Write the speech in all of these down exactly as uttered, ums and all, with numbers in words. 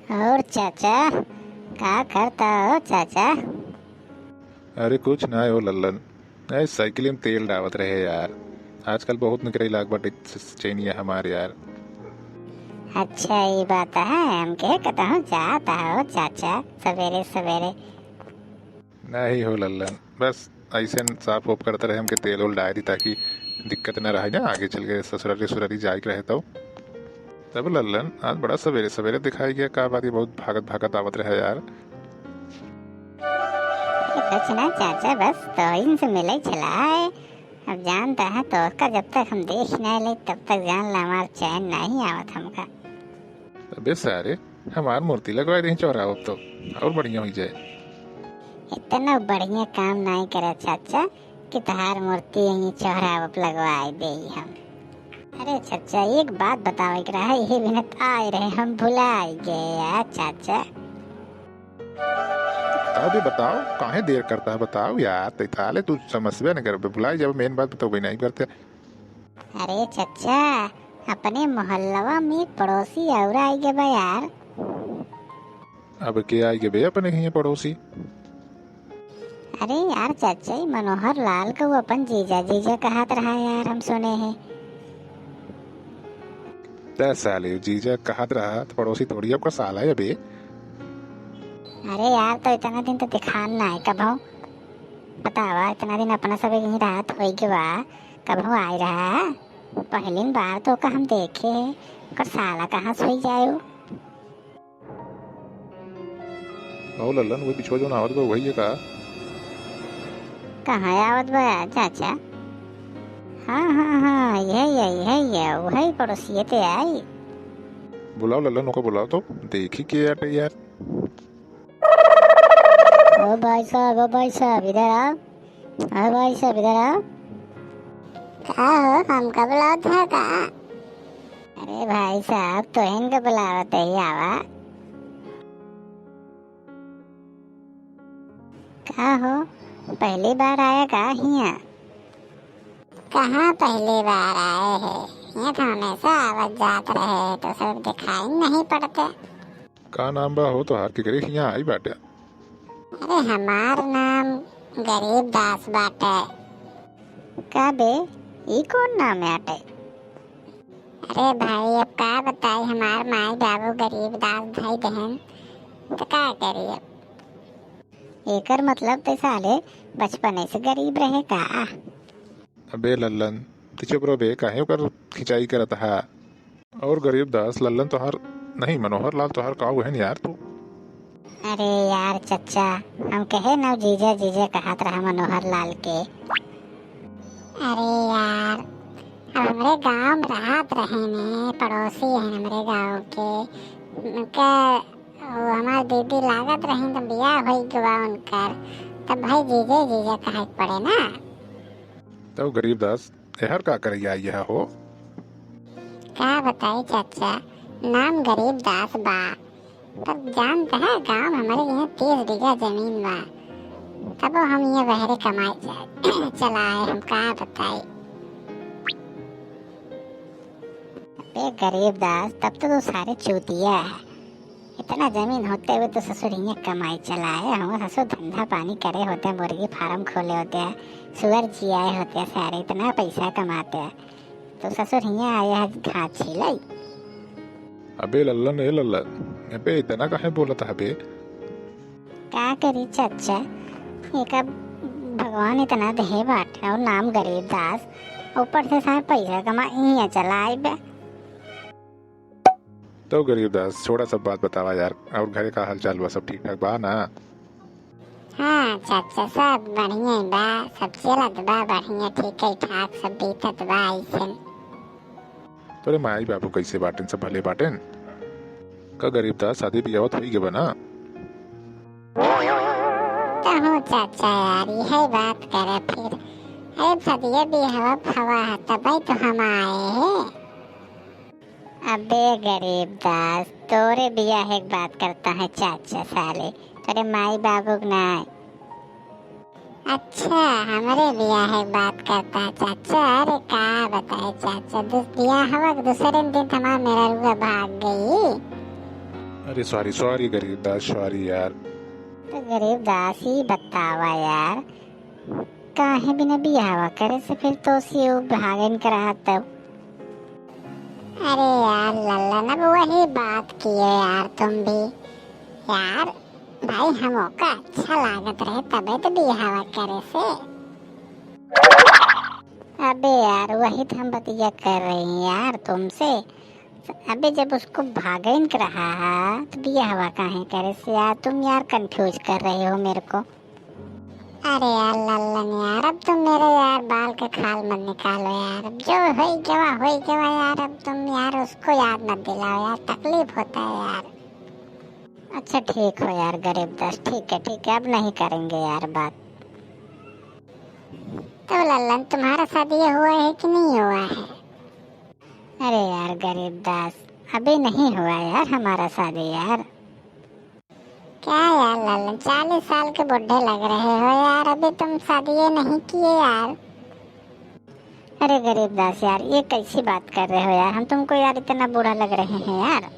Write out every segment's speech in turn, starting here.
और चाचा, का करता हो चाचा? अरे कुछ ना हो लल्लन, ए साइकिल में तेल डावत रहे यार। आजकल बहुत निकरे लाग बाटे च-, चैनिया हमार यार। अच्छा, ई बात है, हमके कहता हूँ जाता हो चाचा सवेरे सवेरे। नहीं हो लल्लन, बस ऐसे न साफ ओफ करते रहे, हमके तेल उल डाल दी, ताकि दिक्कत न रहे ना आगे चल के ससुरारी सुरारी जाए के रहे तो। तब लल्लन, आज बड़ा सवेरे सवेरे दिखाई गया, का बात, ये बहुत भागत भागत आवत रहे यार। कुछ ना चाचा, बस तो इनसे मिले चला है। अब जानता है तो उसका, जब तक हम देख नहीं ले तब तक जान ला हमार चैन नहीं आवत हमका। अबे सारे, हमार मूर्ति लगवा दे चौराहा तो और बढ़िया हो जाए। इतना बढ़िया काम नहीं करे चाचा कि तोहार मूर्ति यहीं चौराहा पर लगवाए दे हम। अरे चाचा, एक बात बतावे के रहा, यही बिना तो आए रहे, हम भुलाई गए यार चाचा। अबे बताओ, काहे देर करता है, बताओ यार, तैताले तू समझबे न करबे, भुलाई जब मेन बात बताओ, नहीं करते। अरे चाचा, अपने मोहल्लवा में पड़ोसी और आई गए बा यार। अब के आई गए बे अपने हियां पड़ोसी? अरे यार चाचा, ई मनोहर लाल का वो अपन जीजा जीजा कहत रहा यार, हम सुने हैं। त साले जीजा कहत रहा त पड़ोसी थोड़ी आपका साला है बे। अरे यार, तो इतना दिन तो दिखान ना है कबहू। बतावा, इतना दिन अपना सब यहीं रात होई के बा, कबहू आए रहा? पहली बार तो ओका हम देखे हैं, ओकर साला कहाँ से होई जाए उ? ओ लल्लन, वो पिछुआ जौन आवत बा, वही है का? कहाँ आवत बा चाचा? हाँ, हाँ, हाँ, यही है, यही है, वही पड़ोसिए ते आई। बुलाओ लल्लन, ओका बुलाओ तो, देखी के आटे यार। ओ भाई साहब, ओ भाई साहब, इधर आओ। ओ भाई साहब, इधर आओ। का हो, हमका बुलावत है का? अरे भाई साहब, तोहिन के बुलावत है, आवा। का हो, पहली बार आया का हियां? कहाँ पहली बार आए हैं? हियां तो हमेशा आवत जात रहे, तो सब दिखाई नहीं पड़ते। का नाम बा हो तोहार, केकरे हियां आई बाटे? अरे हमार नाम गरीब दास बाटे। का बे, ई कौन नाम आटे? अरे भाई, अब का बताई, हमार माई बाबू गरीब दास धई देहन, त का करी अब? एकर मतलब ते साले बचपने से गरीब रहे का? अबे लल्लन, तू चुप रहो बे, काहे ओकर खिंचाई करत हा? और गरीब दास, लल्लन तोहार, नहीं, मनोहर लाल तोहार का हुए यार तू? अरे यार चच्चा, हम कहे ना जीजा जीजा कहत रहा मनोहर लाल के। अरे यार, अब हमरे गांव में रहत रहे ने, पड़ोसी हैं हमरे गांव के, उनके, वो हमार दीदी लागत रही तो बियाह होई गवा उनकर, तब भाई जीजे जीजा कहे के पड़े ना। तब गरीब दास, एहर का करैया आई है हो? का बताई चाचा, नाम गरीब दास बा, पर जानत है गांव में हमरे यहाँ तीस बीघा जमीन बा, तबो हम ये बहरे कमाए जा-, चला आए, हम का बताई। अबे गरीब दास, तब तो तू सारे चूतिया है। इतना जमीन होते हुए तो ससुर हियां कमाई चलाए, हम ससुर धंधा पानी करे होते, मुर्गी फार्म खोले होते, सुअर जियाए होते, सारे इतना पैसा कमाते, तो ससुर हियां आए है घास छीले। अबे लल्लन, ए लल्लन, अबे इतना काहे बोलत हबे? का करी चच्चा, एका भगवान इतना देहे बाटे और नाम गरीब दास, ऊपर से सारे पैसा कमा हियां चलाए बे। तो गरीब दास, छोड़ा सब बात, बतावा यार, और घरे का हाल चाल बा, सब ठीक ठाक बा ना? हाँ चाचा, सब बढ़िया बा, सब चलत बा बढ़िया, ठीक है ठाक, सब बीतत बा ऐसन। तोरे माई बाबू कैसे बाटेन, सब भले बाटेन? का गरीब दास, शादी बियाह होई गवा ना? तो हो चाचा यार, यही बात करे फिर। अरे शादी बियाह हवा है, तबे तो हम आए हैं। अबे गरीब दास, तोरे बियाह एक बात करता है चाचा साले, तोरे माई बाबू के नाय। अच्छा, हमरे बियाह के बात करता है चाचा। अरे का बताए चाचा, दूस-, बियाह हवा के दूसरे दिन तो हमार मेहररुआ भाग गई। अरे sorry, sorry गरीब दास, sorry यार। तो गरीब दास, ई बतावा यार, काहे बिना बियाहवा करे से फिर तो सी उ भागन के रहा तब? अरे यार लल्लन, अब वही बात किए यार तुम भी। यार भाई, हमका अच्छा लागत रहे तबे तो बियाहवा करे से। अबे यार, वही तो हम बतिया कर रही हैं यार तुमसे। अबे जब उसको भागन के रहा है तो बियाहवा काहे करे से यार? तुम यार confuse कर रहे हो मेरे को। अरे यार लल्लन यार, अब तुम मेरे यार बाल के खाल मत निकालो यार। अब जो होई गवा, होई गवा यार। अब तुम यार उसको याद मत दिलाओ यार, तकलीफ होता है यार। अच्छा ठीक हो यार गरीब दास, ठीक है, ठीक है, अब नहीं करेंगे यार बात। तो लल्लन, तुम्हारा शादी हुआ है कि नहीं हुआ है? अरे यार गरीब दास, अभी नहीं हुआ यार हमारा शादी यार। क्या यार लल्लन, चालीस साल के बूढ़े लग रहे हो यार, अभी तुम शादी नहीं किए यार। अरे गरीब दास यार, ये कैसी बात कर रहे हो यार? हम तुमको यार इतना बूढ़ा लग रहे हैं यार?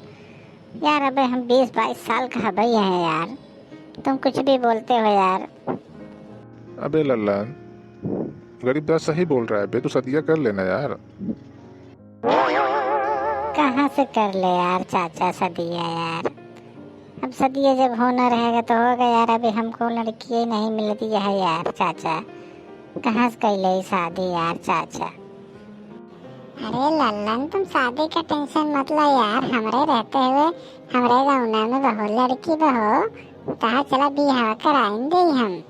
यार अबे हम बीस बाईस साल का हबे हैं यार, तुम कुछ भी बोलते हो यार। अबे लल्लन, गरीब दास सही बोल रहा है बे, तू सदिया कर लेना यार। कहाँ से कर ले यार चाचा सदिया यार? अब सदिया जब होना रहेगा तो होगा यार, अभी हमको लड़की ही नहीं मिलती है यार चाचा, कहाँ से कर ले शादी यार चाचा? अरे लल्लन, तुम शादी का tension मत लो यार, हमरे रहते हुए हमरे गौना में बहुत लड़की बहो, तहा चला बियाह कराइन दे हम।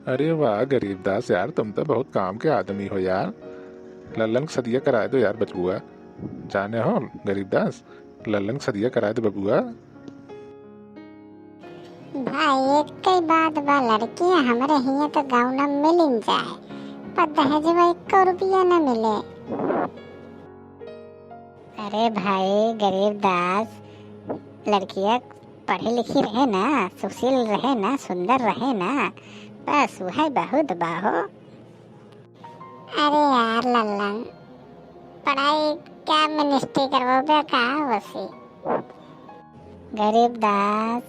अरे वाह गरीब दास यार, तुम तो बहुत काम के आदमी हो यार। लल्लन के सदिया कराए दो यार बचबुआ। जाने हो गरीब दास, लल्लन के सदिया कराए दो बबुआ। भाई, एक ही बात बा, लड़कियां हमरे हियां तो गौना मिलिन जाए, पर दहेजवा एको रुपया न मिले। अरे भाई गरीब दास, लड़किया पढ़ी लिखी रहे ना, सुशील रहे ना, सुंदर रहे ना, बस वही बहुत बा हो। अरे यार लल्लन, पढ़ाई क्या ministry करवाबे का वसी? गरीब दास,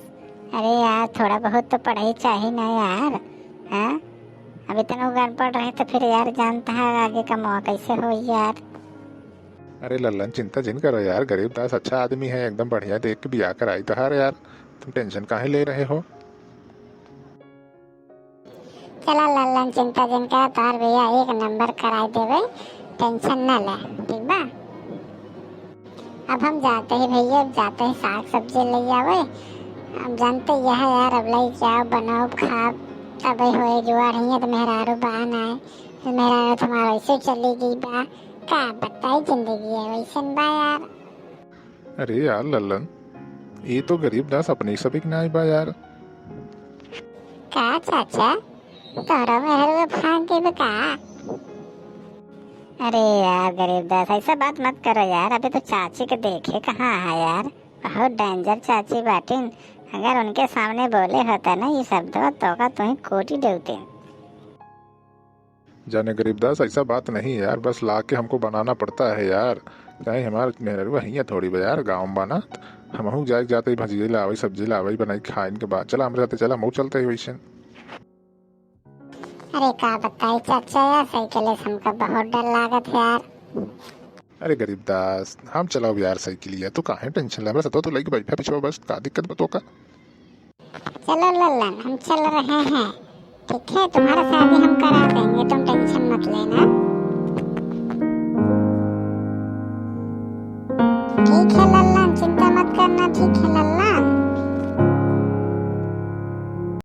अरे यार थोड़ा बहुत तो पढ़ाई चाही ना यार, हैं? अब इतना अनपढ़ रहे तो फिर यार जानता है आगे कमवा कैसे होई यार। अरे लल्लन चिंता जिन करो यार, गरीब दास अच्छा आदमी है, एकदम बढ़िया देख के बियाह कराई तोहार यार, तुम tension काहे ले रहे हो? चला लल्लन, चिंता जिन करा, तोहार बियाह एक नंबर कराई देबे, tension न ले, ठीक बा? अब हम जाते ही भैया, अब जाते ही साग सब्जी ले आवे। अब जानते यह यार, अब लई जाओ, बनाओ, खाब, तबे होए जुआर हियां तो मेहरारू बा ना है, तो मेहरारू तो हमारा ऐसे चली गई बा, का बताई जिंदगी है वैसन बा यार। अरे यार लल्लन, ये तो गरीब दास अपने सबक नाई बा यार। का चाचा, तोहरो मेहरुआ भाग गई बा का? अरे यार गरीब दास, ऐसा बात मत करो यार, अभी तो चाची के देखे कहाँ है यार, बहुत danger चाची बाटिन। अगर उनके सामने बोले होता ना ये शब्द, तो का तुही कूटी देवते। जाने गरीब दास, ऐसा बात नहीं है यार, बस लाके हमको बनाना पड़ता है यार, चाहे हमार मेहररुआ हियाँ थोड़ी बा यार, गाँव में बा ना, हमहू जाए जाते ही भजिए लावे, सब्जी लावे, बनाई खाए इनके बाद। चला हमरे साथे, चला, हमहू चलते ही वैसे। अरे का बताई चाचा यार, साइकिल से हमका बहुत डर लागत है यार। अरे गरीब दास, हम चलाओ यार साइकिलिया, तू काहे tension ले, हमरा साथे तू लइके बैठा पिछवा बस, का दिक्कत बा तोका? चलो लल्लन, हम चल रहे हैं, ठीक है? तुम्हारा शादी हम करा देंगे, तुम tension मत लेना। ठीक है लल्लन, चिंता मत करना, ठीक है लल्लन?